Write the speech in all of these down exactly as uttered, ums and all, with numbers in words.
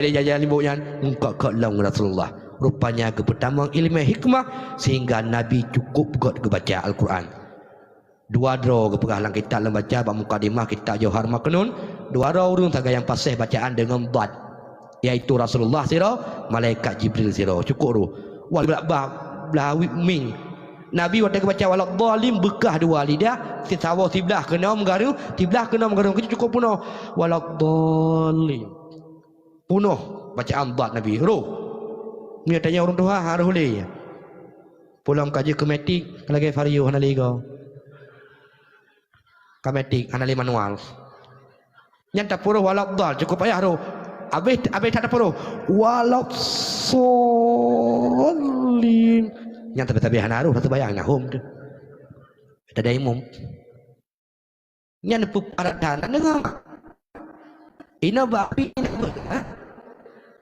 Lé jajan limbok nyan, eungkot-kot lom ngon Rasulullah. Rupanya geupeutamong ileumèe hikmah sehingga Nabi cukup göt geubaca Al-Quran. Dua droe geupeugah lam kitab, lam baca bak mukadimah kitab Johar Maknun, dua droe ureueng sagai nyang paséh bacaan deungon dhad, yaitu Rasulullah sidroe, malaikat Jibril sidroe. Cukup roh. Wal blah, blah wit mim. Nabi watèe geubaca waladhdallin beukah dua lidah, sisawoe siblah keunoe meugareueng, siblah keunoe meugareueng, keuh cukup peunoh. Waladhdallin. Peunoh bacaan dhad Nabi. Roh. Meunyoe tanyoe ureueng tuha, harôh lé. Peulom ka jeuet keu matik, lagèe Vario hana lé goe. Ka matik, hana lé manual. Nyan tapeuroh waladhdal, cukup payah roh. Abéh, abéh that tapeuroh. Waladhdallin. Nyan tabé-tabé hana roh, dah teubayang na hom tu. Tadai imum. Nyan peupah that na deungö. Inoe bak api nyan beuh, ha?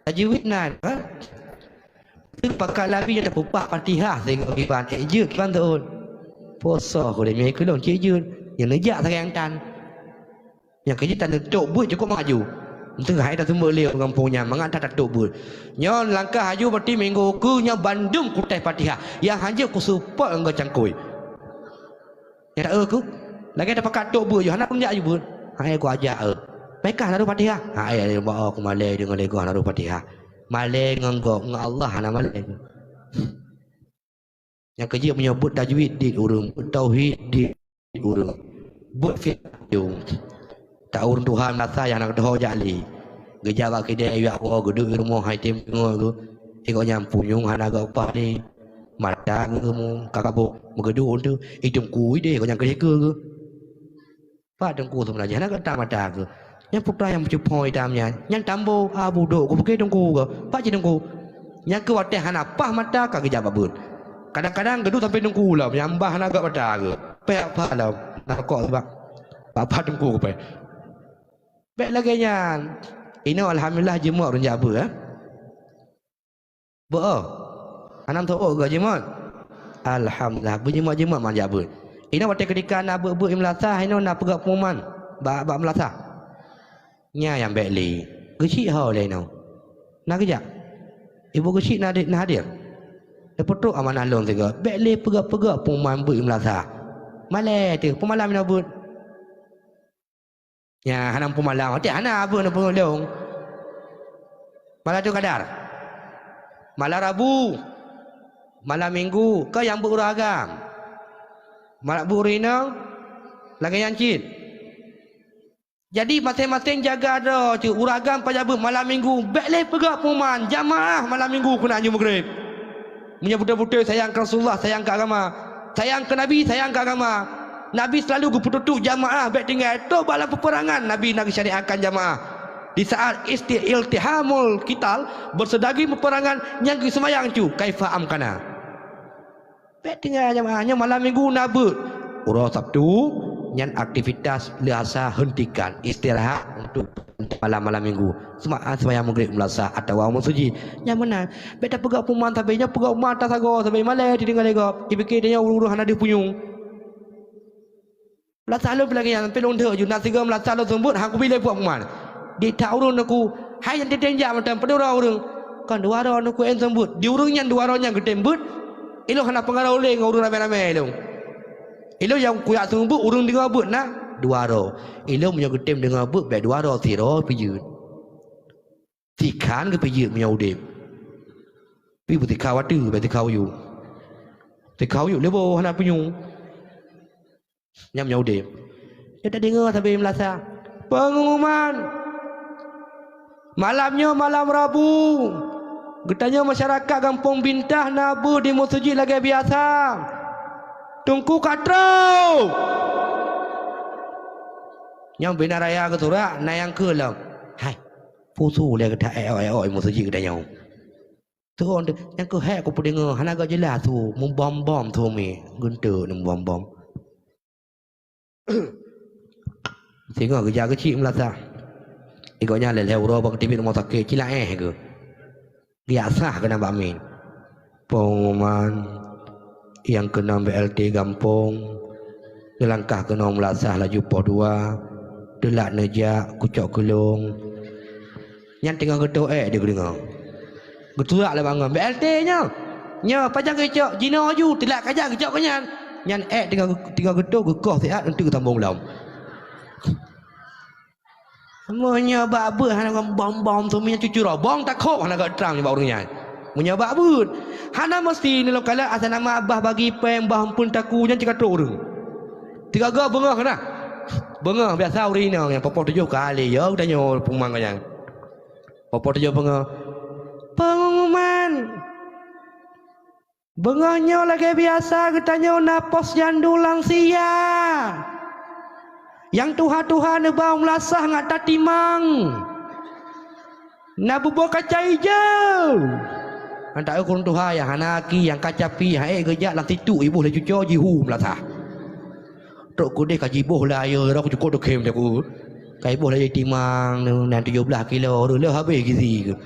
Tajwid na, ha? Teuh pakat Nabi nyan tapeupah Fatihah singoh kiban, ék jeuet kiban teuôt. Posoh keu lé mé keu lôn cit jeuet. Nyan neujak sagai nyang tan. Nyang keujeuet taneutôk beuet cukôp maju. Teuh hai taseumeuk lé ureueng gampông nyan mangat that tatôk beuet. Nyoe langkah aju berarti minggu ukeue nyoe bandum kutai Fatihah. Nyang hanjeuet kuseupôt ngon cangkôi. Nyang taeu ku, lagèe tapakat tôk beuet, hana pun jak jubeuet. Hai ku ajak eu. Baikah naru Fatihah. Hai, hai, ba, ku malèe deungon lé goh naru Fatihah. Malèe ngon gob, ngon Allah hana malèe. Nyang keujeuet meunyoe beuet tajwid dit ureueng, beuet tauhid dit ureueng. Beuet fiqah jong. Tak ureueng tuha meulasa nyang hana geudoh jak lé. Geujak bak kidée yuak woe geuduek i rumoh hai tem teungoh geuh. Iko nyang punyueng hana geuh upah lé. Mata geuh mu ka kabôh meugeuduek tu, i teungku ideh iko nyang keudeh keue geuh. Pat teungku seubeuna jih hana geutam mata geuh. Nyang peue nyang meucupo itam nyan, nyan tambo, abu dok geuh pike teungku geuh. Pat cit teungku. Nyang keu watèe hana paih mata ka geujak bak beuet. Kadang-kadang geuduek sampoe teungku lom, nyang bah hana geuh mata geuh. Pek apa lom, na rukok sabab bak pat teungku geuh peh. Bèk lagèe nyan. Inoe alhamdulillah jeuet ureueng jak beuet, eh. Beuet, oh. Hana meutu'oh geuh jeuet. Alhamdulillah, beujeuet-jeuet man jak beuet. Inoe watèe keudika na beuet-beuet i meulasah, inoe na peugah pengumuman bak, bak meulasah. Nyan nyang bèk lé. Geuchik ho lé inoe. Na geujak. Ibu geuchik na, na hadir. Neupeutrok amanah lôn sigoe. Bèk lé peugah-peugah pengumuman beuet i meulasah. Malèe teuh, peumalam inoe beuet. Nya, hana muphom malam. Até hana apa na peungeulong. Malam tu kadar. Malam Rabu. Malam Minggu. Ka nyang beuet ureueng agam. Malam beuet ureueng inong. Lagèe nyan cit. Jadi, maséng-maséng jaga droe cit. Ureueng agam pajan beuet malam Minggu. Bèk lé peugah pengumuman. Jamaah malam Minggu keunan nyoe meugreb. Meunyoe beutôi-beutôi sayang keu Rasulullah, sayang keu agama, sayang keu Nabi, sayang keu agama, Nabi selalu geupeututoe jamaah bèk tinggai. Toh bak lam peperangan Nabi na geusyariatkan jamaah. Di saat isti-, iltihamul qital, beuseudagang peperangan nyang geuseumayang cu, kaifa amkana. Bèk tinggai jamaah, nyoe malam Minggu na beuet. Uroe Sabtu, nyan aktivitas leuasa hentikan, istirahat untuk malam-malam Minggu. Seuma-, ah, seumayang Maghrib meulasah atawa meusuji. Nyan meunan. Bèk tapeugah pengumuman sabe, nyoe peugah pengumuman tasagoe sabe malèe dideungoe lé gob. Dipike tanyoe ureueng-ureueng hana deuh punyueng. Meulasah lôn pih lagèe nyan, pih lôn deuh ju na sigoe meulasah lôn seumeubeuet, han kubi lé peugah pengumuman. Di that ureueng neuk, hai nyang teuntèe jak mantong padum droe ureueng. Kon dua droe neuk en seumeubeuet. Di ureueng nyan dua droe nyan geutem beuet. Ilôn hana peungaroh lé ngon ureueng ramé-ramé ilôn. Ilôn nyang kujak seumeubeuet ureueng deungoe beuet na dua droe. Ilôn meunyoe geutem deungoe beuet bèk dua droe, sidroe pih jeuet. Sikhan geuh pih jeuet meunyoe udeb. Pih beusikha watèe, bèk sikha uyuek. Sikha uyuek lé boh hana punyueng. Nyan meunyoe udeb. Nyoe tadeungoe sabe meulasah. Pengumuman. Malam nyoe malam Rabu. Geutanyoe masyarakat Gampông Bintah na beuet di meuseujid lagèe biasa. Teungku ka trôk. Nyang bina raya geusurak na nyang keu lom. Hai, pusu lé geutak éok-éok di meuseujid geutanyoe. Teuon teuh, nyang keuhai kupeudeungoe hana geujeulaih su, meubom-bom su mi, geunteuk ni meubom-bom. Singoh geujak geuchik meulasah. Igoe nyan lhèe-lhèe uroe bak teubiet rumoh sakét, cilaéh geuh. Geujak sah keunan bak min. Pengumuman nyang keunan B L T gampông, neulangkah keunoe meulasah laju poh dua, teulat neujak kucok keulông. Nyan teungoh geutoh ék di geudeungoe. Geusurak lé bangon, "B L T nyoe! Nyoe pajan geucok, jinoe aju, teulat kajak geucok keu nyan!" Nyan ék teungoh, teungoh geutoh geukoh siat eunteuk geusambong lom. Meunyoe bak beuet hana bom-bom, sumi nyan cucu robong takhob hana geutrang nibak ureuëng nyan. Meunyoe bak beuet, hana meusti neulom kalon asai nama bah bagi péng, bah eumpeuen taku nyan cit ka trok ureuëng. Tiga-tiga beungoh na. Beungoh biasa ureuëng inong nyang poh-poh tujoh kali, yo, geutanyoe peumang nyan. Poh-poh tujoh beungoh, "Pengumuman! Beungoh nyoe lagée biasa geutanyoe na posyandu lansia. Nyang tuha-tuha neuba u meulasah ngat tatimang. Na bubur kaca ijo!" Nyang taeu ureuëng tuha nyang hana aki, nyang kaca pih, han ék geujak lam situ iboh lé cuco jihu meulasah. Trok keudeh ka jiboh lé ayeue, rot cukôp teukhém teuk. Ka iboh lé ayeue timang, nan tujoh blaih kilo, reuloh habéh gizi geuh.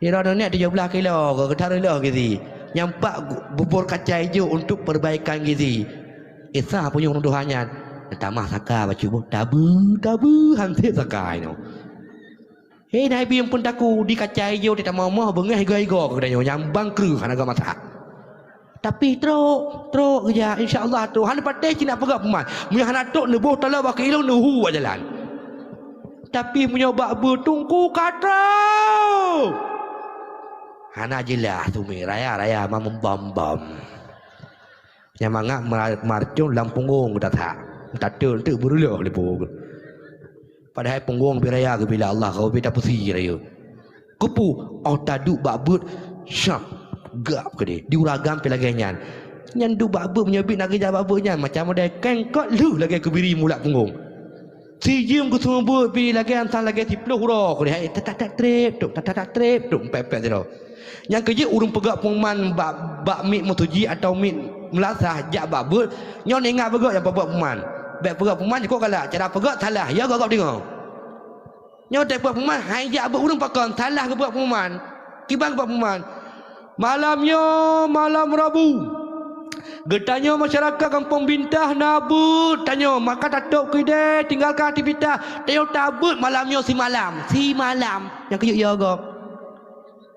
Sidroe nenek tujoh blaih kilo geuh, geutareuloh gizi. Nyang pat gu-, bubur kaca ijo untuk perbaikan gizi. Isa punyueng ureuëng tuha nyan, "Tamah saka bacut boh, tabeue, tabeue, han sép saka inoe." Hei, na ibi eumpeuen taku, di kaca ijo teutamong moh beungéh igo-igo keu geutanyoe, nyang bang kreueh hana geumasak. Tapi trok, trok geujak, insya Allah trok. Hana patéh cit na peugah peuman. Meunyoe hana trok, neuboh taloe bak keu ilong, neuhu bak jalan. Tapi meunyoe bak beuet teungku ka trok, hana jeulaih sumi, raya-raya ma meubom-bom. Nyang mangat ma-, marcon lam punggong geutatha. Tateuk-teuk beureuloh lé po geuh. Padahai punggong leubeh raya geubila Allah, ka ubé tapeusi rayeuk. Keupeue? Oh taduek bak beuet, syab, gab keudeh. Di ureueng agam pih lagèe nyan. Nyan duek bak beuet, meunyoe biet na geujak bak beuet nyan, macam model kengkot lheueh lagèe keubiri mulat punggong. Sijeuem geuseumeubeuet pih lagèe, asai lagèe siploh uroe keudeh, hai, tatat-tat trép, tuk, tatat-tat trép, tuk, empet-empet sidroe. Nyang keujeuet ureueng peugöt pengumuman bak, bak miet meusuji atawa miet meulasah jak bak beuet, nyoe neuingat beugöt nyang peugöt pengumuman. Bèk peugöt pengumuman cukôp galak, cara peugöt salah, ya gob-gob deungö. Nyoe teupeugöt pengumuman, hai jak beuet ureueng pakon, salah geupeugöt pengumuman. Kiban geupeugöt pengumuman. Malam nyoe malam Rabu. Geutanyoe masyarakat Gampông Bintah na beuet tanyoe, maka tatôb keudè, tinggalkan aktivitas. Tanyoe tabeuet malam nyoe simalam, simalam. Nyang keujeuet ya gob.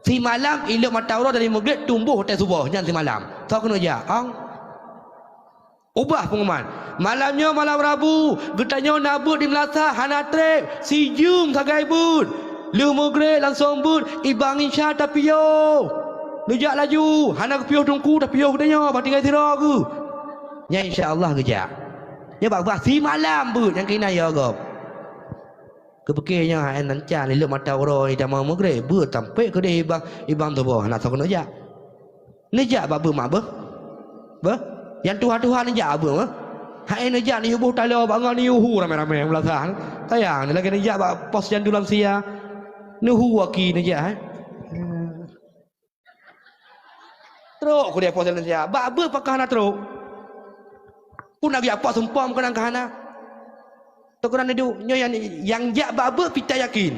Simalam ilop mata uroe dari Maghrib tumboh watèe suboh, nyan simalam. Soe keuneuk jak? Ong. Ubah pengumuman. Malam nyoe malam Rabu, geutanyoe na beuet di meulasah, hana trép, sijeuem sagai beuet. Lheueh Maghrib langsong beuet, i bank Isya tapiôh. Neujak laju, hana geupiôh teungku, tapiôh geutanyoe, bah tinggai sidroe geuh. Nyan insya Allah geujak. Nyoe bak-bak simalam beuet, nyang keunan ya gob. Keupiké nyoe hai nan can, ilop mata uroe, i tamong Maghrib, beuet sampoe keudeh i bank, i bank suboh, hana soe keuneuk jak. Neujak bak beuet mak beuh? Beuh? Nyang tuha-tuha neujak bak beuet meuh? Hai neujak neuyue boh taloe bak ngon neuyue hu ramé-ramé meulasah. Sayang, lagèe neujak bak pos jandu lansia. Neuhu aki neujak, hai. Trok keudeh pos jandu lansia. Bak beuet pakon hana trok? Pun lagèe apa sumpah meukeunang ka hana. Teukeurang neuduek, nyoe nyang, nyang jak bak beuet pih tayakin.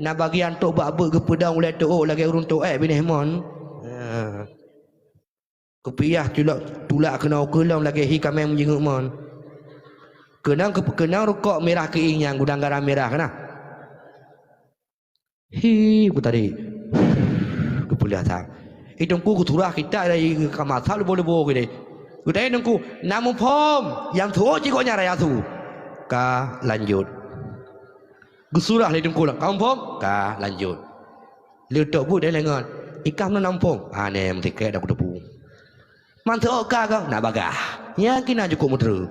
Na bagian trok bak beuet geupeudong ulèe teuôk lagèe ureueng teuôk binéh mon. Ha. Geupiah tulak, tulak keunoe keulom lagèe hi kaméng meujingeuk mon. Keunong keu-, keunong rukok mirah keuieng nyang gudang garam mirah na. Hi, ku tadi. Geupeuleueh that. I teungku geusurah kitab dari kama sab leubo-leubo keudeh. Geutanyong teungku, "Na muphom?" Nyang seuôt cit gobnyan raya su. Ka lanjut. Geusurah lé teungku lom, "Ka muphom?" Ka lanjut. Leutok buet deh lengon. "I kah meunan na muphom?" "Hana, meutikét dak kuteupeu." "Man seuôt ka kah?" "Na bagah." Nyan keunan jukuk meuteureu.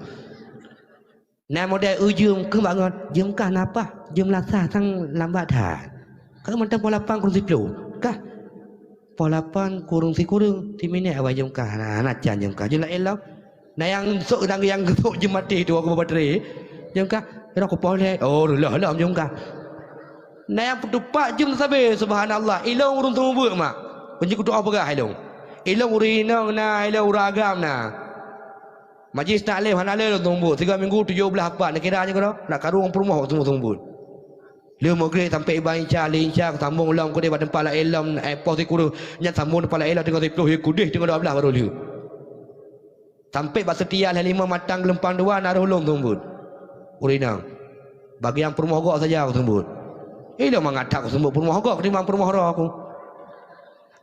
Na model, "Eu, jeuem keuh bak ngon." "Jeuem kah na paih, jeuem lasah sang lambat that." "Ka mantong poh lapan kureueng siploh." "Kah poh lapan kureueng sikureueng, siminèt awai jeuem kah." "Na, na can jeuem kah." Jeuem laén lom. Na nyang sôk, nyang, nyang sôk jeuem maté tu, aku baterai. "Jeuem kah?" "Ira kupoh lé." "Oh, reuloh lom jeuem kah." Na nyang peutupat jeuem sabe, subhanallah. Ilôn ureueng seumeubeuet mak. Kunci kutu'oh peugah ilôn. Ilôn ureueng inong na, ilôn ureueng agam na. Majlis taklim hana lé lôn seumeubeuet. Tiga minggu tujoh blaih apat, neukira nyoe keudroe, nak karu ngon peurumoh seumeubeuet. Lheueh Maghrib sampoe i bank Isya, lheueh Isya sambong lom keudeh bak teumpat laén lom, eh, poh sikureueng, nyan sambong teumpat laén lom teungoh siploh, keudeh teungoh dua blaih baru lheueh. Sampoe bak Seutia lhèe limong Matang Geulumpang Dua na roh lôn seumeubeuet. Ureueng inong. Bagian peurumoh gob saja seumeubeuet. Ilôn mangat that kuseumeubeuet peurumoh gob ketimbang peurumoh droe ku.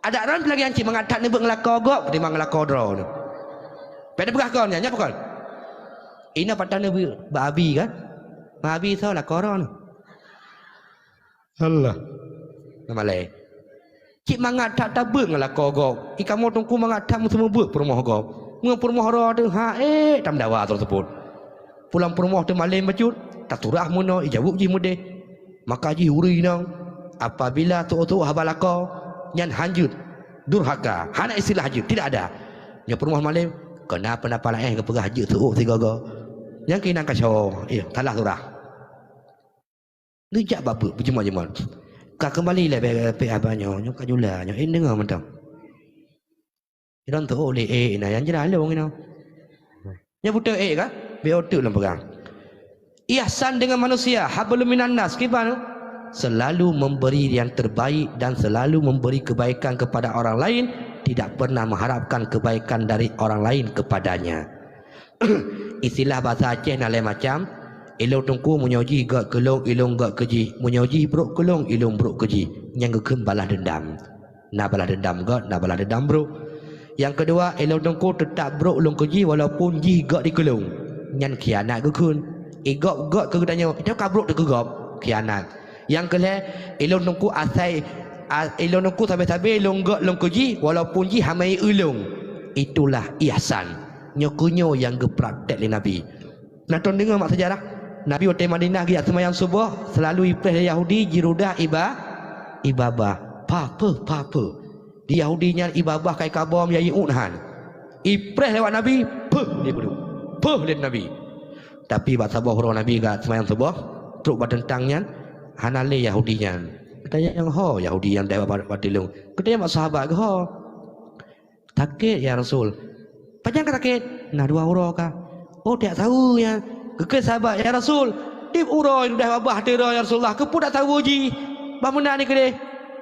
Adak droe pih lagèe nyan cit, mangat that neubeuet ngon lakoe gob ketimbang ngon lakoe droe nyoe. Pih tapeugah kon nyan, nyan peue kon? Inoe pat that neubeuet bak abi kan? Bak abi soe, lakoe droe nyoe. Allah. Nyoe malèe. Cit mangat that tabeuet ngon lakoe gob. I kamoe teungku mangat that meuseumeubeuet peurumoh gob. Meunyoe peurumoh droe teuh, ha, ék tameudawa teurseupôt. Pulang peurumoh teuh malém bacut, tasurah meunoe, ijaweueb jih meudéh. Maka jih ureueng inong, apabila teuôk-teuôk haba lakoe, nyan han jeuet, durhaka, hana istilah jeuet, tidak ada. Nyoe peurumoh malém, keu na peundapat laén geupeugah jeuet teuôk sigoe-goe. Nyang keunan ka shoe, eh, salah surah. Neujak bak beuet, beujeumot-jeumot. Ka keumbali lé bèk pih haba nyoe, nyoe ka jula, nyoe, eh, deungö mantong. Sidroe teuôk lé ék inan, nyang jeulaih lôn inoe. Nyan beutôi ék kan? Bèk uteuk lôn peugah. Ihsan dengan manusia, hablum minan nas, kiban. Selalu memberi yang terbaik dan selalu memberi kebaikan kepada orang lain, tidak pernah mengharapkan kebaikan dari orang lain kepadanya. Istilah basa Aceh na lhèe macam, ilôn teungku meunyoe jih gèt keu lôn, ilôn gèt keu jih, meunyoe jih brôk keu lôn, ilôn brôk keu jih. Nyan geukheun balas dendam. Na balas dendam gèt, na balas dendam brôk. Nyang keudua, ilôn teungku teutap brôk lôn keu jih walaupun jih gèt dikeue lôn. Nyan khianat geukheun. I gob gèt keu geutanyoe, tanyoe ka brôk dikeue gob, khianat. Nyang keulhèe, ilôn teungku asai, a, ilôn teungku sabé-sabé lôn gèt lôn keu jih walaupun jih hana eu lôn. Itulah ihsan. Nyoe keuh nyoe nyang geupraktek lé Nabi. Na tron deungö mak seujarah, Nabi watèe Madinah geujak seumayang suboh, seulalu ipreh lé Yahudi jirudah iba-, ibabah. Pah peuh, pah peuh. Di Yahudi nyan ibabah kai kabom ya iut han. Ipreh lewat Nabi, peuh lé peuduek. Peuh lé Nabi. Tapi bak saboh uroe Nabi ka seumayang suboh, trok bak teuntang nyan, hana lé Yahudi nyan. Geutanyong ho Yahudi nyang dai bak, bak tilong. Geutanyong bak sahabat geuh ho. Sakét, ya Rasul. Pajan ka sakét? Na dua uroe ka. Oh, tiep saweue nyan. Geukheun sahabat, "Ya Rasul, tiep uroe ludah babah ateueh droe, ya Rasulullah, keupeue dak saweue jih? Bah meunan keudeh."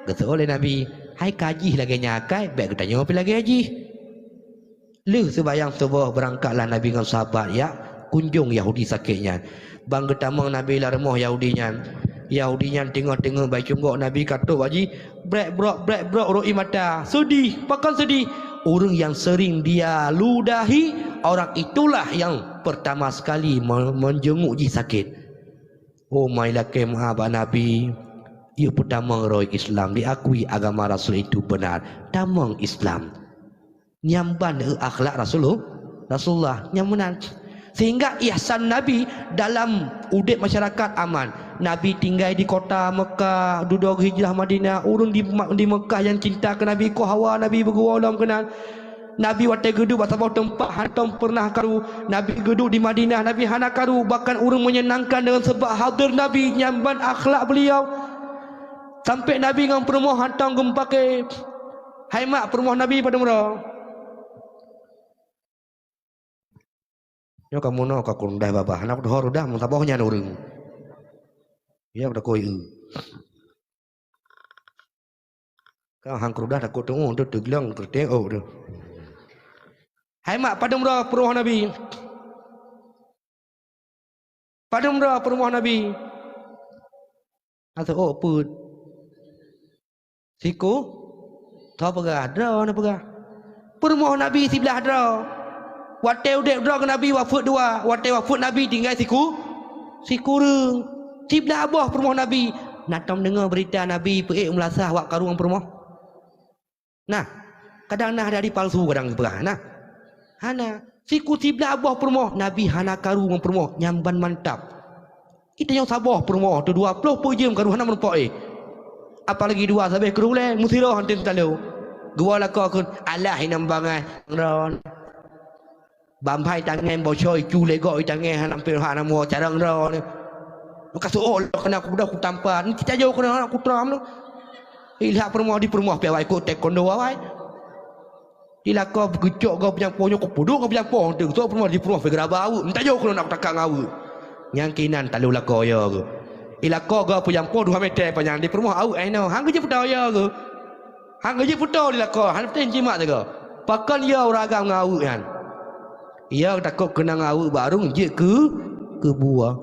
Geuseuôt lé Nabi, "Hai ka jih lagèe nyan akai, bèk geutanyoe pih lagèe jih." Lheueh seumayang suboh, beurangkatlah Nabi ngon sahabat jak kunjong Yahudi sakét nyan. Ban geutamong Nabi lam rumoh Yahudi nyan. Yahudi nyan teungoh-teungoh bai cunggok Nabi ka trok bak jih, brek brok, brek brok rot ie mata. Seudih, pakon seudih? Ureueng nyang seuring dia ludahi, orang itulah yang pertama sekali me-, menjenguk jih sakét. Oh, mai lakèe meu'ah bak Nabi. Yôh peutamong droe Islam, diakui agama Rasul itu benar. Tamong Islam. Nyan ban akhlak Rasulul-, Rasulullah. Nyan meunan. Sehingga ihsan Nabi dalam udép masyarakat aman. Nabi tinggai di kota Mekah, dudoe hijrah Madinah. Ureueng di Ma-, di Mekah nyang cinta keu Nabi, koh hawa Nabi beuguwoe lom keunan. Nabi watèe geuduek bak saboh teumpat hantom peureunah karu. Nabi geuduek di Madinah, Nabi hana karu. Bahkan ureueng menyenangkan dengan sebab hadir Nabi, nyan ban akhlak beliau. Sampai Nabi ngon peurumoh hantom geumeupaké. Hai mak, peurumoh Nabi padum droe? Nyoe kamoe noe ka keurudah babah, hana kuteuho rudah meusaboh nyan ureueng. Ya, takoi eu. Ka han keurudah takot teungoh tu teugleng teuteuk tu. Hai mak, padum droe peurumoh Nabi? Padum droe peurumoh Nabi? Ateueh ôk peuet. Siku, tho peugah, droe na peugah. Peurumoh Nabi siblaih droe. Watèe udép droe keu Nabi wafeuet dua, watèe wafeuet Nabi tinggai siku, sikureueng. Siblaih boh peurumoh Nabi. Na tom deungoe beurita Nabi peuék meulasah wak karu ngon peurumoh? Nah, kadang na hadis palsu kadang geupeugah, nah. Hana. Siku siblaih boh peurumoh, Nabi hana karu ngon peurumoh, nyan ban mantap. Ita nyang saboh peurumoh tu dua ploh peuet jeuem karu hana meurumpok éh. Apalagi dua sabé keu ulèe, meusidroe han tem talo. Geuwoe lakoe kheun, alah inong bangai. Ron. Bamhai tangai bocoi cu legok i tangai hana pih hana muo carông droe ni. Meuka seuôt lôn keunan kudoh kutampa, ni citajo keunan aneuk kutrom tu. Ilhak peurumoh di peurumoh pi awai ikot taekwondo awai. Di lakoe geucok gob nyang poh nyoe kupeuduek gob nyang poh tu, sok peurumoh di peurumoh pi geuraba aweuek, meutajô keunan aneuk takang aweuek. Nyang kinan talo lakoe yo geuh. Di lakoe gob peujampoh dua meter panyang di peurumoh aweuek ainoe, han geujeuet peutoe yo geuh. Han geujeuet peutoe di lakoe, han peutéh jimat sigoe. Pakon yo ureueng agam ngon aweuek nyan? Yo takot keunong aweuek barô jeuet keu, keu buah.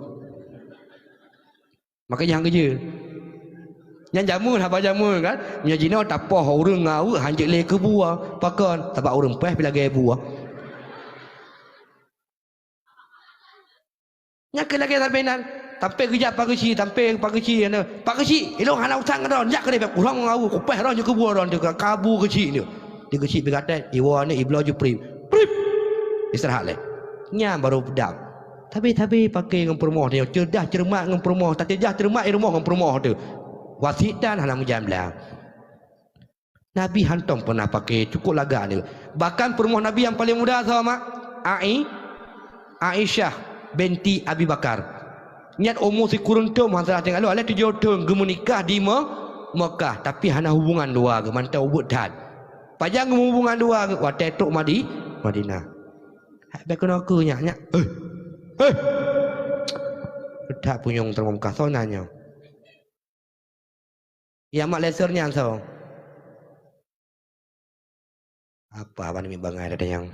Makajih han geujeuet. Nyan jameun, haba jameun kan. Meunyoe jinoe tapoh ureuëng ngon aweuëk hanjeuet lé keu buah. Pakon? Sabab ureuëng péh pih lagée buah. Nyan keuh lagée sabe nan. Sampai geujak Pak Geuchik, sampai Pak Geuchik, Pak Geuchik, ilong hana usang droe, jak keudeh, bak kurang ngon aweuëk, kupéh droe nyoe keu buah droe, ka bu Geuchik nyoe. Di Geuchik pih gaten, iwoe nyoe ibloe ju prip. Prip! Istirahat lé. Nyan barô peudam. Tabe-tabe paké ngon peurumoh nyoe, ceudah ceureumat ngon peurumoh, taceujah ceureumat i rumoh ngon peurumoh teuh. Wasitan hana meujan blang. Nabi hantom peunah paké, cukôp lagak nyoe. Bahkan peurumoh Nabi nyang paleng muda sawa mak? Ai-, Aisyah binti Abi Bakar. Nyan umu sikureueng thon, hana salah tinggai lôn, alah tujoh thon geumeunikah di Me-, Mekah, tapi hana hubungan dua geuh, mantong ubit that. Pajan geuhubungan dua geuh? Watée trok Madi-, Madinah. Hai, bék keunoe keu nyak, nyak. Eh. Eh. That punyueng teuma Mekah, soe nan nyoe? Nyang mak lé sor nyan soe? Apa haba namiet bangai gata nyoe?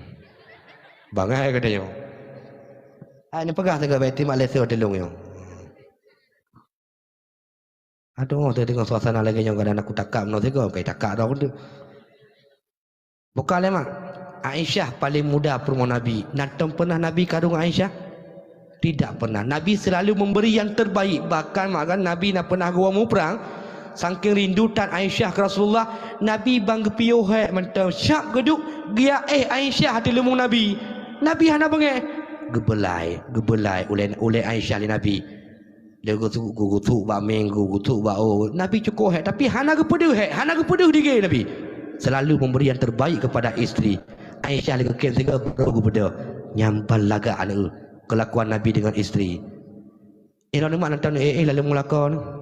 Bangai gata nyoe. Hai, neupeugah sigoe bak mak lé sor teulông nyoe. Aduh, teudeungoe suasana lagée nyoe, kadang aku takak meunoe sigoe, kai takak droe. Bukan lé mak. Aisyah paling muda peurumoh Nabi. Na tom pernah Nabi kadu ngon Aisyah? Tidak pernah. Nabi selalu memberi yang terbaik. Bahkan mak kan Nabi na pernah geuwoe muprang. Saking rindu that Aisyah keu Rasulullah, Nabi ban geupiôh hék mantong. Siap geuduek, geuyak éh Aisyah ateueh leumong Nabi. Nabi hana beungéh. Geubeulai, geubeulai ulée, ulée Aisyah lé Nabi. Lé geusu-, geu-, geusu bak minggu, geusu bak, oh, Nabi cukôp hék, tapi hana geupeudeuh hék, hana geupeudeuh digée Nabi. Selalu memberi yang terbaik kepada istri. Aisyah lé geukém sigoe baru geupeudeuh. Nyan ban lagak aneuëk kelakuan Nabi dengan istri. Eh, lôn nyoe mak nonton, eh, eh, lalu meulakon.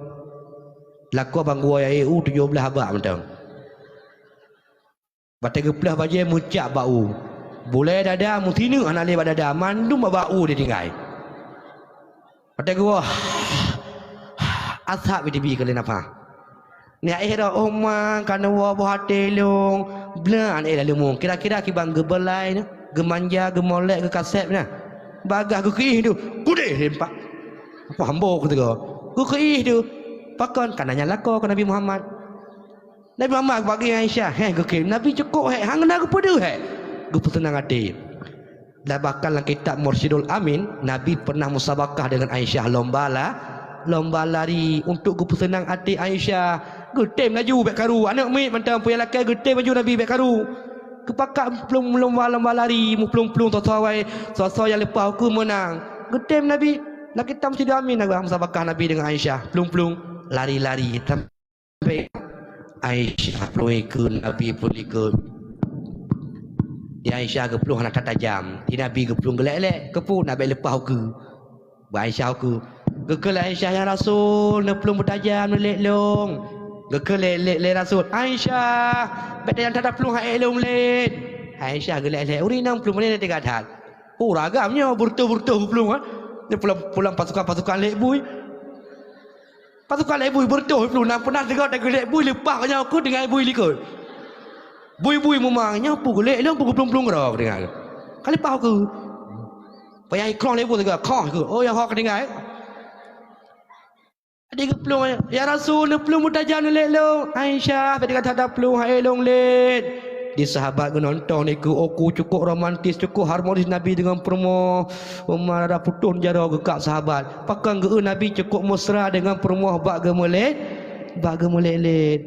Lakoe bang gua ya, eh, u tujoh blaih abak mantong. Watée geuplah bajée meucak bak u. Bulée dada meusineuk hana lé bak dada, mandum bak, bak u ditinggai. Watée geuwoe, asab tibi keu lé nafah. Nyak éh roh, oh ma, ka neuwoe boh até lôn. Blah aneuk laleumu, kira-kira kiban geubeulai nyoe, geumanja, geumolek, geukaseb nyan. Bagaih geukeuih tu, kudeh limpak. Apa hambo keu sigoe? Geukeuih tu. Pakon ka na nyang lakoe keu Nabi Muhammad. Nabi Muhammad bagi Aisyah, héh, geukém. Nabi cukôp hék, hana geupeudeuh hék. Geupeuseunang até. Dan bahkan lam kitab Mursyidul Amin, Nabi pernah musabakah dengan Aisyah, lomba la-, lomba lari untuk geupeuseunang até Aisyah. Geutém laju bék karu, aneuëk miet mantong peue nyang lakée geutém laju Nabi bék karu. Geupakat plueng lomba-lomba lari, meuplueng-plueng soe-soe awai, soe-soe nyang leupah ukeue meunang. Geutém Nabi, lam kitab Mursyidul Amin, Nabi musabakah Nabi dengan Aisyah, plueng-plueng, lari-lari. Aisyah plueng ikot, Nabi plueng ikot. Di Aisyah geuplueng hana that tajam, di Nabi geuplueng geulek-lek, keupeue nak bék leupah ukeue. Bak Aisyah ukeue. Geukheun lé Aisyah, "Ya Rasul, neuplueng beutajam neulek lôn." Geukheun lé, lé, lé Rasul, "Aisyah, bék tajam that taplueng han ék lôn lét." Aisyah geulek-lek, ureueng inong plueng menit teuga that. Oh, ragam nyoe, beureutoh-beureutoh geuplueng, ha. Nyoe pulang, pulang pasukan-pasukan lek bui. Pasukan lek bui beureutoh plueng, na pernah sigoe tageulek bui leupah nyoe keu tinggai bui likot. Bui-bui mumang nyoe peue geulek lom peue geuplueng-plueng keudroe teuga. Ka leupah keu. Payah ikrong lek bui teuga, khoh keu. Oh, nyang ho keu tinggai. Jadi geuplueng, "Ya Rasul, neuplueng beutajam neulek lôn." "Aisyah, bék teuga that taplueng han ék lôn lét." Di sahabat geunontong nikeue, oh, ku cukôp romantis, cukôp harmonis Nabi deungon peurumoh. Umar rada putôh jaroe geukab sahabat. Pakon geu Nabi cukôp mesra deungon peurumoh bak geumeulé-, bak geumeulét-lét.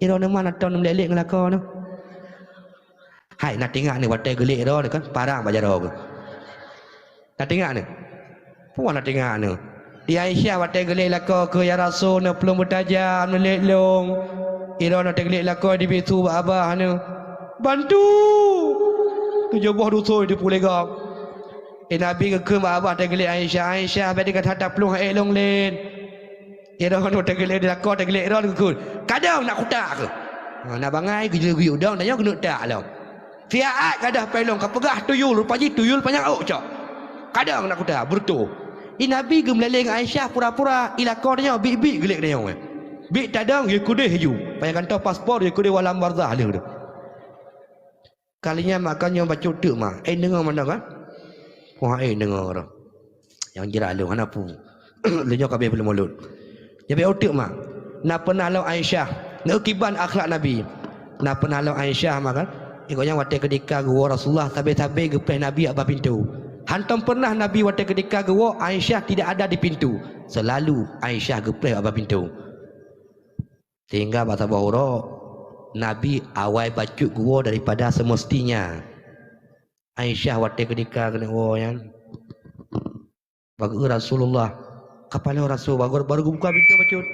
Droeneuh ma na tom neumeulét-lét ngon lakoe neuh. Hai, na teuingat neuh watée geulek droeneuh kan, parang bak jaroe geuh. Na teuingat neuh? Puih na teuingat neuh. Di Aisyah watée geulek lakoe keu, "Ya Rasul, neuplueng beutajam neulek lôn." Droeneuh watée geulek lakoe dibiet su bak babah neuh. "Bantu!" Tujoh boh dusun teupeue lé gob. Eh, Nabi geukheun bak babah watée geulek Aisyah, "Aisyah, bék teuga that taplueng han ék lôn lét." Droeneuh watée geulek di lakoe, watée geulek droeneuh geukheun, "Kadang nak kutak keuh." Ha, na bangai geujeuet geuyue dong, tanyoe keuneuk tak lom. Siat gadôh péng lôn, ka peugah tuyul, rupa jih tuyul panyang ôk cok. Kadang nak kutak, beureutoh. I Nabi geumeuléleng Aisyah pura-pura, i lakoe tanyoe biet-biet geulek tanyoe. Biet tadong, yue keudeh laju. Payah gantoe paspor, yue keudeh u alam barzah lheueh tu. Kali nyan mak kan nyoe bacut teuk mak. Eh, deungoe mantong kan? Wah, eh, deungoe roh. Nyang jira lôn hana pu. Lôn nyoe ka abéh buleuen mulod. Nyoe bèk uteuk mak. Na pernah lom Aisyah, neukiban akhlak Nabi. Na pernah lom Aisyah mah kan, gobnyan watée keudika geuwoe Rasulullah, sabe-sabe geupreh Nabi bak pintoe. Hantom pernah Nabi watée keudika geuwoe Aisyah tidak ada di pintu. Selalu Aisyah geupreh bak pintoe. Sehingga bak saboh uroe, Nabi awai bacut geuwoe daripada semestinya. Aisyah watée keudika keuneuk woe nyan, bak geue Rasulullah, ka paloe Rasul, baru, baru geubuka pintoe bacut.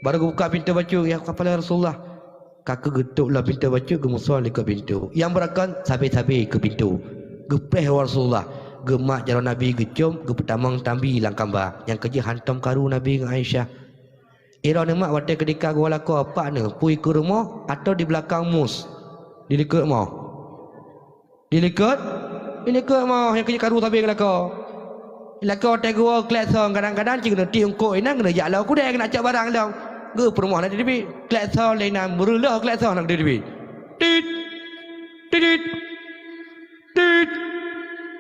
Baru geubuka pintoe bacut, ya, ka paloe Rasulullah. Ka keuh geutôp lom pintoe bacut, geumusoe likot pintoe. Nyang beurakon sabe-sabe keu pintoe. Geupreh Rasulullah, geumat jaroe Nabi geucom, geupeutamong tambi lam kamba. Nyang keujeuet hantom karu Nabi ngon Aisyah. Droeneuh mak watée keudika geuwoe lakoe, pat neuh, peue, ikeue rumoh atawa di beulakang mus? Di likot moh. Di likot? Di likot moh, nyang keujeuet karu sabe ngon lakoe. Lakoe watée geuwoe kletsong, kadang-kadang cit keuneuk tiek eungkôt inan keuneuk jak lam keudè keuneuk cok barang lom. Geupeurumoh na di teubiet. Kletsong lé inan, beureuloh kletsong na di teubiet. Tit! Tit! Tit!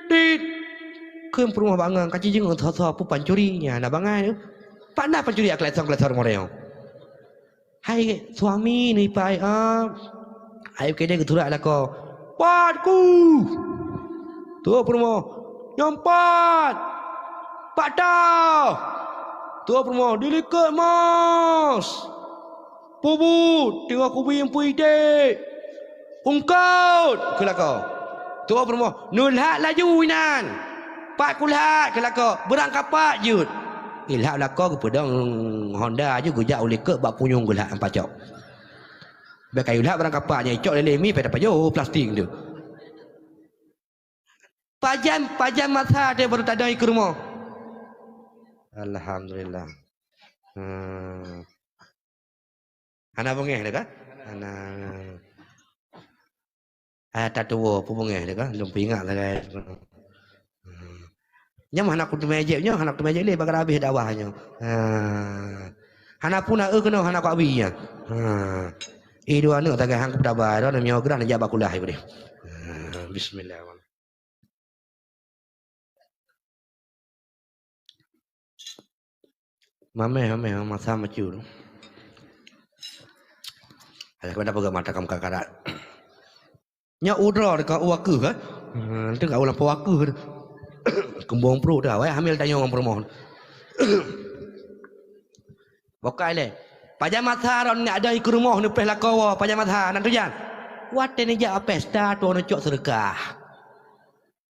Tit! Kheun peurumoh bangai, ka jijeuet ngon soe-soe peue pancuri nyan na bangai. Pat na pancuri kletsong-kletsong rumoh tanyoe? Hai suami neuipai, ah. Hai keude geuturak lakoe. Pat ku! Tuwoe peurumoh. Nyoe pat! Pat tah! Tuwoe peurumoh. Di likot mos! Peubuet! Teungoh kubi eumpeue iték! Eungkôt! Kheun lakoe. Tuwoe peurumoh, "Neulhat laju inan! Pat kulhat!" Kheun lakoe. "Beurangkapat jeuet!" Ilhat lakoe geupeudong honda jeuet geujak u likot bak punyueng geulhat nyang pacok. Bèk kayue lhat beurangkapat nyan icok lé-lé mi pih tapajoh plastik tu. Pajan, pajan masa teuh baru tadong ikeue rumoh. Alhamdulillah. Hmm. Hana beungèh dah kan? Hana. Ah, tatuwo, peue beungèh dah kan? Lôn peuingat sagai. Hmm. Nyan hana kuteumèe jép nyoe, hana kuteumèe jép lé, bak habéh dakwah nyoe. Ha. Hana puna eu keunoe, hana kuabi nyan. Ha. Eh, dua aneuk sagai han kupeutaba, droeneuh meunyoe grah neujak bak kulah ié. Ha. Bismillahirrahmanirrahim. Mamèh, mamèh, masa macul. Alah, keupada peugah mata kamu kakarat. Nyoe u droe ka u akeuh, eh? Hmm, teuka u lampôh akeuh. Keumbông pruet dah, wayah hamil tanyoe ngon peurumoh. Bokai lé. Pajan masa ron nyak dong ikeue rumoh neupreh lakoe woe, pajan masa nan tujan. Watèe neujak pesta tuwoe neucok seudeukah.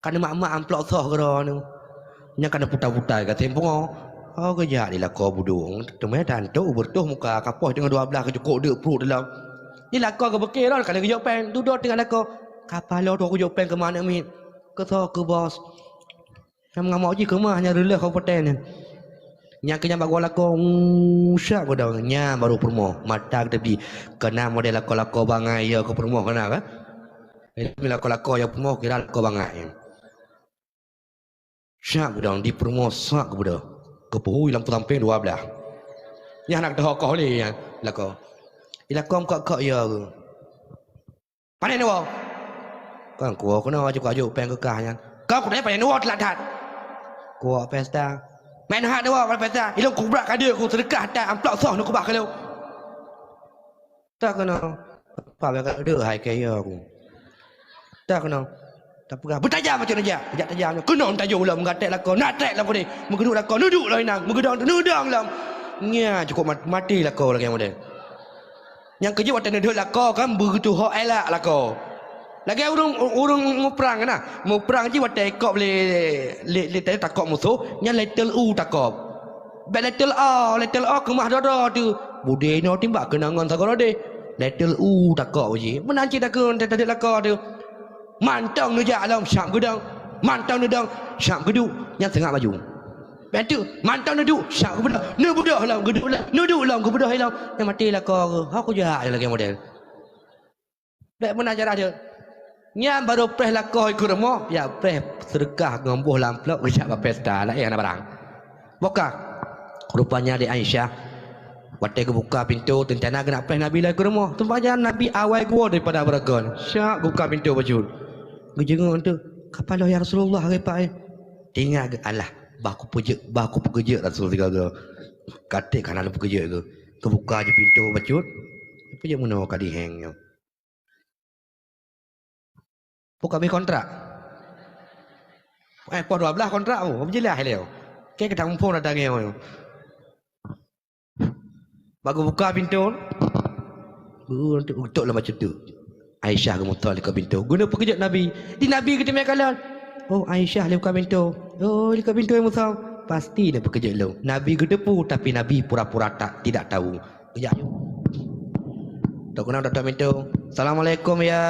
Ka neumat-mat amplop soh keudroe nyoe. Nyan ka neuputa-puta i gasien pungo. Oh, geujak di lakoe budong. Teuma tantu beureutoh muka, ka poh teungoh dua blaih ka jukok deuk pruet dalam. Di lakoe geubeuke lom ka lheueh geujok péng. Dudoe teungoh lakoe. Ka paloe tuwoe geujok péng keu ma aneuk miet. Keu soe, keu bos. Nyang meungamok jih keu ma nyang reuleuh kabupaten nyan. Nyang keu nyan bak geuwoe lakoe, ngu, syak beudong. Nyan baru peurumoh. Mata geuteubli. Keunan model lakoe-lakoe bangai, ya, keu peurumoh keunan, kan? Jadi, lakoe-lakoe nyang peurumoh kira lakoe bangai. Syak beudong, di peurumoh syak geubeudôh. Geupeuhui lam peusampéng dua blaih. Nyan hana geuteuhokoh lé nyan lakoe. Di lakoe meukok-kok, ya, geuh. Pane neuwoe? Kan kuwoe keunoe aju kajok péng keu kah nyan. Ka kutanyong pane neuwoe teulat that. Kuwoe pesta. Meuhat neuwoe bak pesta. Ilôn kubrak keu aneuk ku seudeukah that amplop soh neukeubah keu lôn. Tak keunoe. Pak bèk ka deuek hai kaya ku. Tak keunoe. Tapeugah beutajam macam neujak. Neujak tajam. Keunoe tajam lom gatek lakoe. Nak trek lakoe ni. Meugeudok lakoe. Neuduek lom inong. Meugeudong neudong lom. Nya cukup mat-, mati lakoe lagèe model. Nyang keujeuet watèe neudhôt lakoe kan beuteuhok elak lakoe. Lagèe ureueng, ureueng muprang na. Muprang jih watèe ikop lé, lé, lé, takop musoh, nyan letel u takop. Bèk letel a, letel a keumah droe-droe teuh. Budé inoe timbak keunong ngon sagoe rodeh. Letel u takop jih. Meunan cit takheun tadhôt lakoe teuh. Mantong neujak lom syak geudong, mantong neudong syak geuduek, nyan seungab laju. Bèk teuk, mantong neuduek syak geubeudôh, neubeudôh lom geuduek lom, neuduek lom geubeudôh ilong. Nyan maté lakoe geuh, ho kujak lagèe model. Bèk meunan cara jeuet. Nyan barô preh lakoe ikeue rumoh, ya preh seudeukah ngon boh lam amplop geujak bak pesta, laén hana barang. Boh ka. Rupanya di Aisyah, watèe geubuka pintoe, teuntèe na geunak preh Nabi lom ikeue rumoh. Teuma nyan Nabi awai geuwoe daripada beureugon. Syak geubuka pintoe bacut. Geujeungok teuk, "Ka paloe ya Rasulullah, hai Pak, eh?" Teuingat geuh, "Alah, bah kupeujeuet, bah kupeukeujeuet Rasul sigoe-goe." Ka trép ka hana lôn peukeujeuet geuh. Geubuka jih pintoe bacut. Peue jeuet meunoe ka diheng nyoe. Peue ka abéh kontrak? Eh, poh dua blaih kontrak, oh, jeulaih lé. Keu ka tamuphom datang nyoe. Bak geubuka pintoe, beuh, geutok lam bacut teuk. Aisyah geumeutoe likot pintoe. Geuneuk peukeujot Nabi. Di Nabi geuteumé kalon. Oh, Aisyah likot pintoe. Oh, likot pintoe meusom. Pasti neupeukeujot lom. Nabi geuteupeue, tapi Nabi pura-pura tak, tidak tahu. Geujak yue. Tok keunong tok-tok pintoe. "Assalamualaikum ya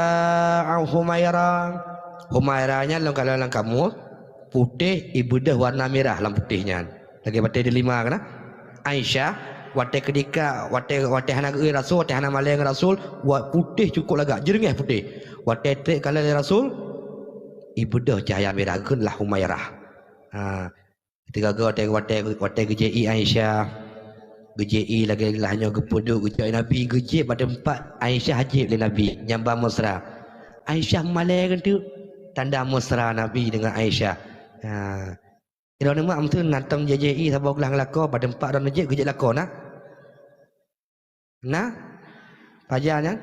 Humaira." Humaira nyan lôn kalon lam kamus, putéh ibeudôh warna mirah lam putéh nyan. Lagèe batèe deulima keunan. Aisyah, watèe keudika, watèe, watèe hana geu-, Rasul, watèe hana malèe ngon Rasul, wa-, putéh cukôp lagak, jeureungèh putéh. Watèe trép kalon lé Rasul, ibeudôh cahya mirah, geukheun lah Humairah. Ha, teuga-ga watèe, watèe, watèe geujép ié Aisyah, geujép ié lagèe lah nyoe geupeuduek, geujok ié Nabi, geujép bak teumpat Aisyah jép lé Nabi, nyang ba mesra. Aisyah malèe keuneuk, tanda mesra Nabi deungon Aisyah. Ha. Droeneuh mak meuteun na tom jép-jép ié saboh glah ngon lakoe, bak teumpat droeneuh jép geujép lakoe na? Na? Pajan nyan?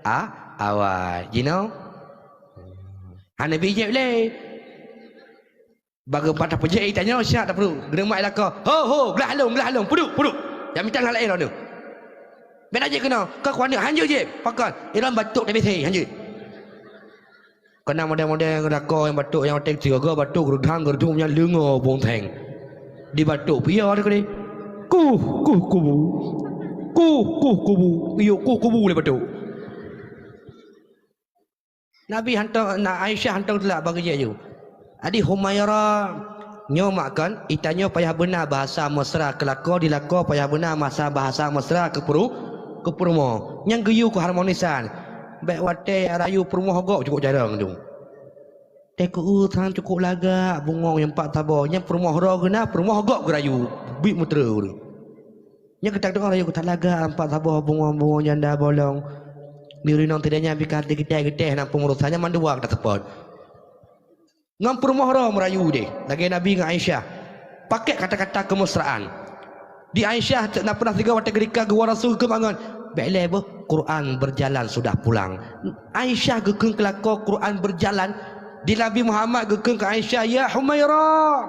A, awai. Jinoe? Hana bijép lé. Bak geupat tapeujép ié tanyoe siat tapeuduek. Geuneuk mak lakoe. "Ho, ho, glah lôn, glah lôn. Peuduek, peuduek. Jak mita glah laén droeneuh." Bèk na jép keunoe. Ka kuaneuk hanjeuet jép. Pakon? Iron batuk T B C hanjeuet. Keunan model-model lakoe nyang batuk nyang watèe sigoe batuk geureudang geureudum nyan leungoe bungtheng. Di batuk pih iya teuh keudeh. Kuh, kuh kubu. Kuh, kuh kubu. Iyok kuh kubu lé batuk. Nabi hantom, na Aisyah hantom teulak bak geujép yue. Adi Humaira nyoe mak kon, itanyoe payah beuna bahasa mesra keu lakoe, di lakoe payah beuna masa bahasa mesra keu peurumoh, keu peurumoh. Nyang geuyue keu harmonisan. Bèk watèe rayu peurumoh gob cukôp jarang tu. Teuh keu-eu sang cukôp lagak bungong nyang pat saboh, nyang peurumoh droe geuh na, peurumoh gob geurayu, biet meuteureu. Nyan geutak doa rayu geutak lagak pat saboh bungong-bungong janda bolong. Di ureueng inong sideh nyan pih ka geutai-geutai na peungurosan nyan mandua geutak seupôt. Ngon peurumoh droe meurayu deh, lagèe Nabi ngon Aisyah. Pakèk kata-kata keumesraan. Di Aisyah na peunah sigoe watèe keudika geuwoe Rasul keu bangon. Bèk lé boh, Quran berjalan sudah pulang. Aisyah geukheun keu lakoe Quran berjalan. Di Nabi Muhammad geukheun keu Aisyah, "Ya Humaira,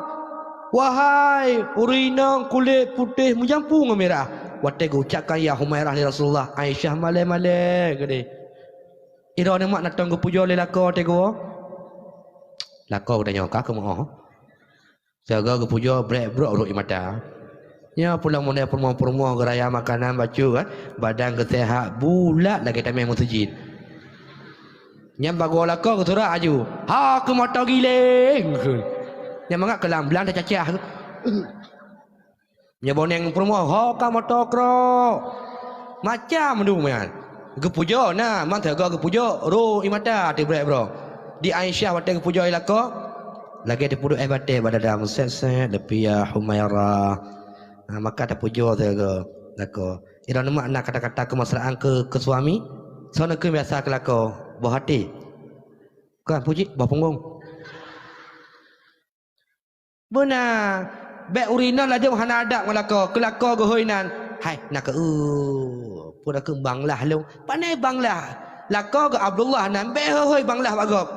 wahai ureueng inong kulét putéh meujampu ngon mirah." Watèe geuucapkan "Ya Humaira" lé Rasulullah, Aisyah malèe-malèe keudeh. Droeneuh mak na tom geupujoe lé lakoe watèe geuwoe? Lakoe geutanyoe ka keumeu'oh. Sigoe geupujoe brek-brok rhot ié mata. Nyoe pulang meunoe peurumoh-peurumoh geuraya makanan bacut kan, badan geuseuhat bulat lagèe tamèh meuseujid. Nyan bak geuwoe lakoe geusurak laju, "Ha keumoto giléng!" Nyan mangat keu lam blang tacacah. Nyoe boneng peurumoh, "Ho ka moto krok!" Macam mandum nyan. Geupujoe na, man sigoe geupujoe, rhot ié mata teuh brek-brok. Di Aisyah watèe geupujoe lé lakoe, lagèe teupeuduek èh batèe bak dada, meuset-set, leupie, "Ya Humaira." Ha, maka tapujoe sigoe lakoe. Droeneuh mak na kata-kata keumesraan keu, keu suami? Soe neukheun biasa keu lakoe, boh até. Kon puji, boh punggong. Beuna, bèk ureueng inong ladôm hana adab ngon lakoe, keu lakoe geuhôi nan. Hai, na keu, eu, peue na keu banglah lôn. Pane banglah? Lakoe geuh Abdullah nan, bèk hôi-hôi banglah bak gob.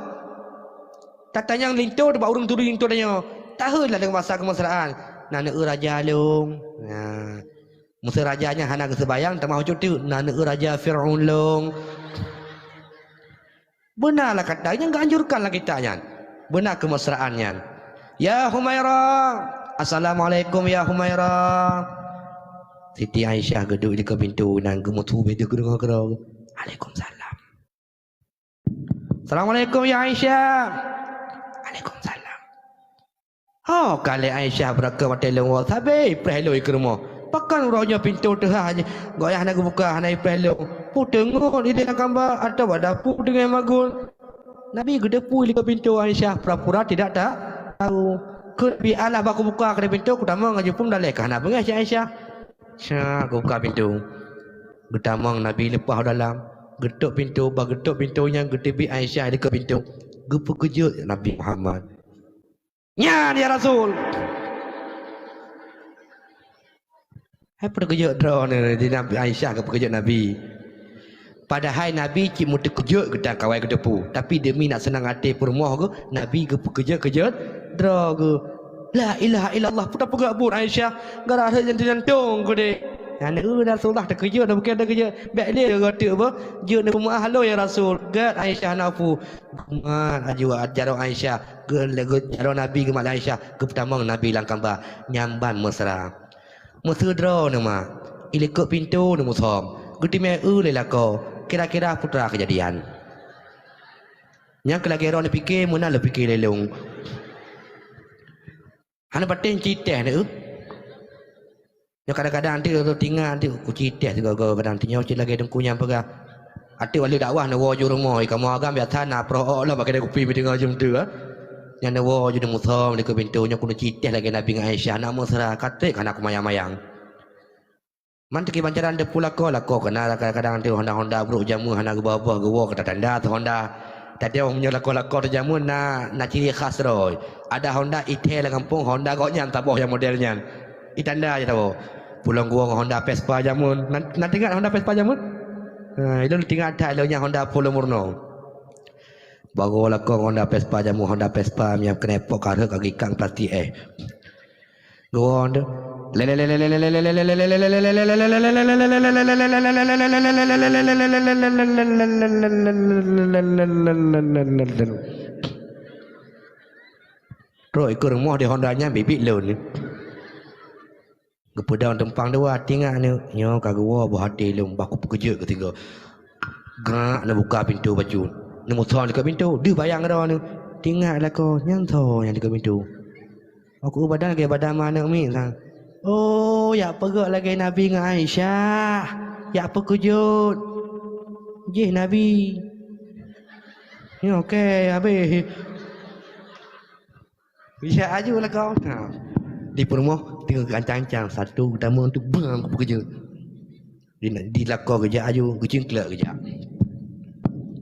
Tatanyong linto bak ureueng turi linto tanyoe. Tahôi lah deungon basa keumesraan. Na neu-eu raja lôn. Nah, meuseu raja nyan hana geuseubayang, tamah ucut teuk. Na neu-eu raja Fir'aun lôn. Beuna lah kata nyang geuanjurkan lam kitab nyan. Beuna keumesraan nyan. "Ya Humaira, assalamualaikum ya Humaira." Siti Aisyah geuduek di keu pintoe nan geumeutubeh di keudeungoe keudroe. "Alaikumsalam." "Assalamualaikum ya Aisyah." "Alaikumsalam." Ho ka lé Aisyah beureukat watèe lôn woe, sabé ipreh lôn ikeue rumoh. Pakon uroe nyoe pintoe teuhah jih, goyah hana geubuka, hana ipreh lôn. Peue teungeut idéh lam kamba atawa dapu teungoh magun? Nabi geuteupeue likot pintoe Aisyah, pura-pura tidak ta-, tahu. Kheun Nabi, "Alah bah kubuka keudéh pintoe, kutamong laju peue daleh ka hana beungèh cit Aisyah." Syak geubuka pintoe. Geutamong Nabi leupah u dalam. Geutok pintoe, bah geutok pintoe nyan geuteubiet Aisyah likot pintoe. Geupeukeujot Nabi Muhammad. "Nyan, ya Rasul." Hai peuteukeujeut droeneuh di Nabi Aisyah geupeukeujot Nabi. Padahai Nabi cit meuteukeujot geutanyoe kawai geuteupeue, tapi deumi nak seunang até peurumoh geuh, Nabi geupeukeujot-keujot droe geuh. La ilaha illallah, peue tapeugah buet Aisyah, gara rhot jantung-jantung keudeh. Nyan, "Eh, Rasulullah teukeujot, bukan teukeujot. Bèk lé geuteuk beuh, jeuet neupeumaah lôn ya Rasul." Gèt Aisyah na peue. Geumat laju jaroe Aisyah, geu-, geu-, jaroe Nabi geumat lé Aisyah, geupeutamong Nabi lam kamba. Nyan ban meusra. Meuseudroe neuh mak, ilikot pintoe neumusom, geuteumé eu lé lakoe, kira-kira peue teuma keujadian. Nyang keu lagèe droeneuh pike, meunan lôn pike lé lôn. Hana patéh ci teh neuh. Nyoe kadang-kadang teuk tingat teuk kuci teh sigoe-goe, kadang teunyoe cit lagèe teungku nyang peugah. Ateueh wali dakwah neuwoe ju rumoh, kamoe agam biasa na proh ôk lom bak keude kupi meuteungoh jeuem tu, eh. Nyan neuwoe ju neumusom dikeue pintoe, nyoe keuneuk ci teh lagèe Nabi ngon Aisyah, na meusra, ka trép hana kumayang-mayang. Man teukiban jalan deupue lakoe, lakoe keunan kadang-kadang teuk honda-honda brok jameun hana geuboh-boh, geuwoe keu tatanda teuhonda. Tateueng meunyoe lakoe-lakoe teuh jameun na, na ciri khas droe. Ada honda ithèe lam gampông, honda gobnyan saboh nyang model nyan. Itanda jih saboh. Pulông geuwoe ngon honda Vespa jameun. Na, na teuingat honda Vespa jameun? Ha, ilôn teuingat that lôn nyan honda Polo Murno. Bagoe lakoe ngon honda Vespa jameun, honda Vespa nyang keuneuk pok ka rhot ka geuikat plastik eh. Geuwoe tu. Trok ikeue rumoh di honda nyan biet-biet lôn. Geupeudong tumpang dua, tingat nyoe, nyoe ka geuwoe boh até lôn, bah kupeukeujot keu sigoe. Grak neubuka pintoe bacut. Neumusom dikeue pintoe, deuh bayang droeneuh. Tingat lakoe, nyan soe nyang dikeue pintoe. Aku badan lagèe badan manok miet sang. Oh, jak peugöt lagèe Nabi ngon Aisyah. Jak peukeujot. Jih Nabi. Nyoe kèe habéh. Jak aju lakoe. Ha. Di peurumoh teungoh geuancang-ancang, satu geutamong tu bang kupeukeujot. Di, di lakoe geujak aju, geucingklek geujak.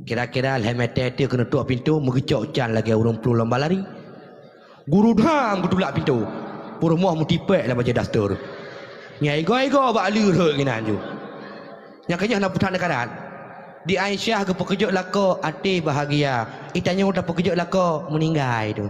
Kira-kira lhèe meter teuk keuneuk trok pintoe, meugeucok can lagèe ureueng plueng lomba lari. Guru dang geutulak pintoe. Peurumoh meutipèk lam bajèe daster. Nyan igoe-igoe bak aleue rhot keunan ju. Nyang keujeuh na peuthan neukarat. Di Aisyah geupeukeujot lakoe até bahagia. Di tanyoe tapeukeujot lakoe meuninggai tu.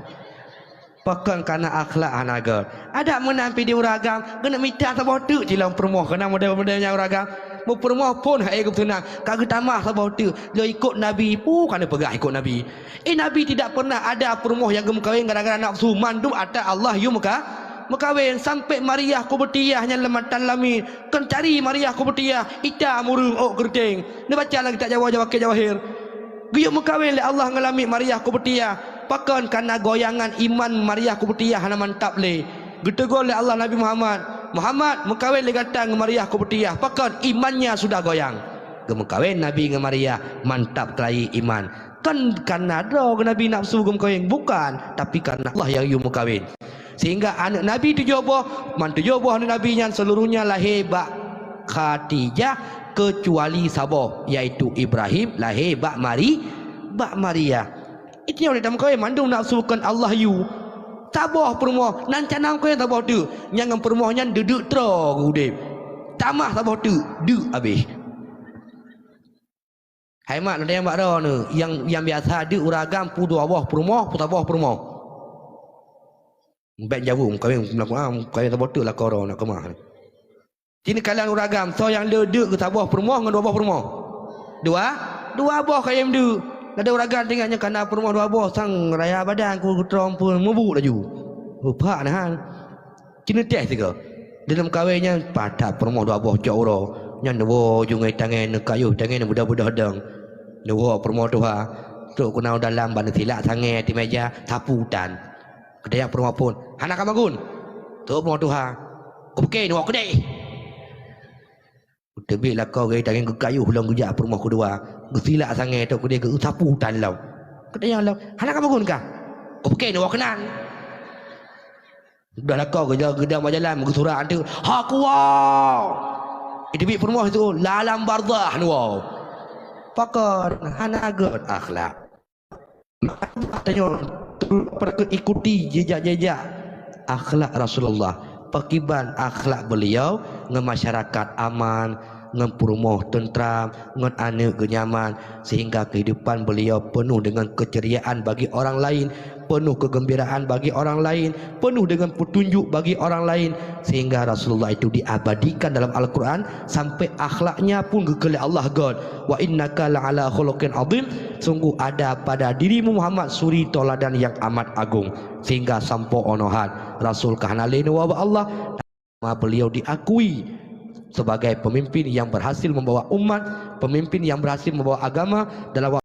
Pakon kana akhlak hana göt. Adak meunan pih di ureueng agam, keuneuk mita saboh teuk cilong peurumoh, keunan model-model nyang ureueng agam. Meupeurumoh phôn hai geupeuseunang, ka geutamah saboh teuk, lôn ikot Nabi, peue ka neupeugah ikot Nabi. Eh, Nabi tidak pernah ada peurumoh nyang geumeukawen gara-gara nafsu, mandum ata Allah yue meuka-, meukawen. Sampai Maria Qibtiyah nyang lam matan lamiet, kon cari Maria Qibtiyah, ita mureueng ôk keureuteng. Neubaca lam kitab Jawa, Jawakir Jawahir. Geuyue meukawen lé Allah ngon lamiet Maria Qibtiyah. Pakon kana goyangan iman Maria Qibtiyah hana mantap lé. Geuteugor lé Allah Nabi Muhammad, "Muhammad, meukawen lé gata ngon Maria Qibtiyah." Pakon imannya sudah goyang. Geumeukawen Nabi ngon Maria, mantap teulahé iman. Kon kana droe Nabi nafsu geumeukawen, bukan, tapi karena Allah nyang yue meukawen. Sehingga aneuk Nabi tujoh boh, man tujoh boh aneuk Nabi nyan seluruhnya lahé bak Khadijah, keucuali saboh, yaitu Ibrahim lahé bak Mari-, bak Maria. Itu nyang udah meukawen mandum nafsu kon Allah yue. Saboh peurumoh, nan canang meukawen saboh teuk, nyang ngon peurumoh nyan duek-duek troe geuudeb. Tamah saboh teuk, deuk habéh. Hai mak, na tanyong bak droeneuh, nyang, nyang biasa deuk ureueng agam peue dua boh peurumoh, peue saboh peurumoh. Bèk jaweueb, meukawen, meukawen saboh teuk lakoe droeneuh keumah. Ci neukalon ureueng agam, soe nyang le deuk keu saboh peurumoh ngon dua boh peurumoh? Dua? Dua boh kayém deuk. Ladôm ureueng agam teuingat nyoe kana peurumoh dua boh, sang raya badan ku geutrông peumeubuk laju. Upak na han. Ci neuteh sigoe. Di lam kawen nyan, patat peurumoh dua boh cok uroe. Nyan neuwoe ju ngon tangèn, neukayôh tangèn, neubeudoh-beudoh dong. Neuwoe peurumoh tuha. Trok keunoe dalam, ban neusilak sangè ateueh mèja, sapu tan. Geutanyong peurumoh phôn, "Hana ka magun?" "Trok peurumoh tuha." "Kupiké neuwoe keudéh." Geuteubiet lakoe geutangieng geukayôh lom geujak peurumoh keudua. Geusilak sangè trok keudéh geusapu tan lom. Geutanyong lom, "Hana ka magun kah?" "Kupiké neuwoe keunan." Udah lakoe geujalan, geudong bak jalan, geusurak anteuk, "Hak kuwoe!" Iteubiet peurumoh sigoe, "Lam barzakh neuwoe." Pakon hana göt akhlak. Maka tanyoe, perlu ikuti jejak-jejak akhlak Rasulullah. Pakiban akhlak beliau, ngon masyarakat aman, ngon peurumoh teuntram, ngon aneuëk geunyaman, sehingga kehidupan beliau penuh dengan keceriaan bagi orang lain, penuh kegembiraan bagi orang lain, penuh dengan petunjuk bagi orang lain, sehingga Rasulullah itu diabadikan dalam Al-Quran sampai akhlaknya pun geukheun lé Allah gét, "Wa innaka la'ala khuluqin azim," sungguh ada pada dirimu Muhammad suri tauladan yang amat agung, sehingga sampoe 'oh noe hat Rasul ka hana lé neuwoe bak Allah. Nama beliau diakui sebagai pemimpin yang berhasil membawa umat, pemimpin yang berhasil membawa agama dalam